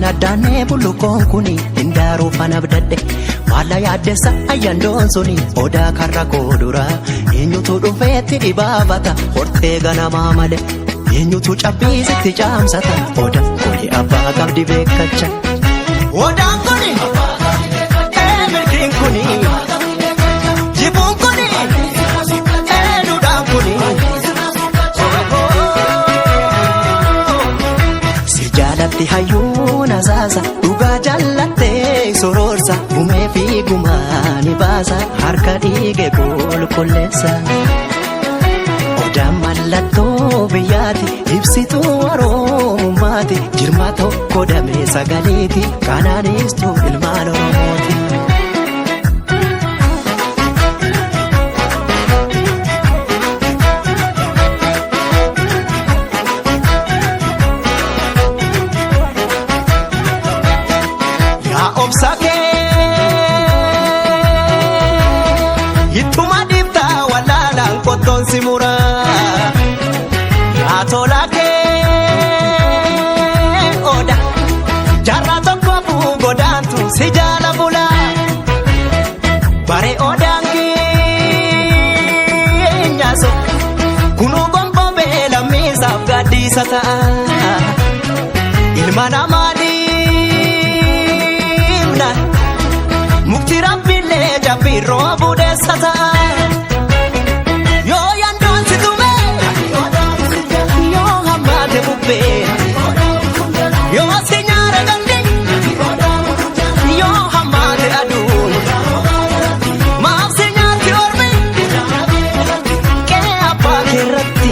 Addaannee bullukoon kuni hindaaruu fana abdadhe. Maalla yaaddessa ayyandoon suni odaa karra koodura. Eenyutu dhufeetti dhibaafata hortee ganamaa malee. Eenyutu cabbiisitti caamsata oda kuni abbaa qabdi beekacha. Odaan kuni milkiin kuni jibuun kuni duudhaan kuni. Si jaalatti hayyuun asaasa dhugaa jaallattee sororsa gumee fi gumaa ni baasa harka dhiige qulqulleessa. Odaan mallattoo biyyaati ibsituu oromummaati jirma tokko damee sagaleeti kanaanistuu ilmaan oromooti. Yaa obsa kee ittuma dhiiftaa wallaalaan qottoon si muraa. Yaa tola kee oda jaarraa tokko godaantu si jaala bulaa. Bare odaan keenyaaso kunuu gonfoo lammiisaaf gaaddisa ta'a. Ilma namaa dhiibna mukti rabbiillee jabbii roobuu deessa ta'a. Yoo yandoon si tume yoo hammaate bubbee yoo si nyaara gandi yoo hammaate aduun maaf si nyaatti ormi qe'ee abbaa keerratti.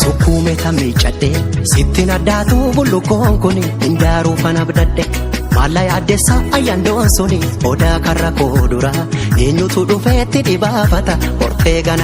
Sukkuume tamii cadhee sittiin addaatu bullukoon kuni hindaaruu fana abdadhe. Maalla yaaddessa ayyandoon suni odaa karra koodura. Eenyutu dhufeetti dhibaafata hortee gana.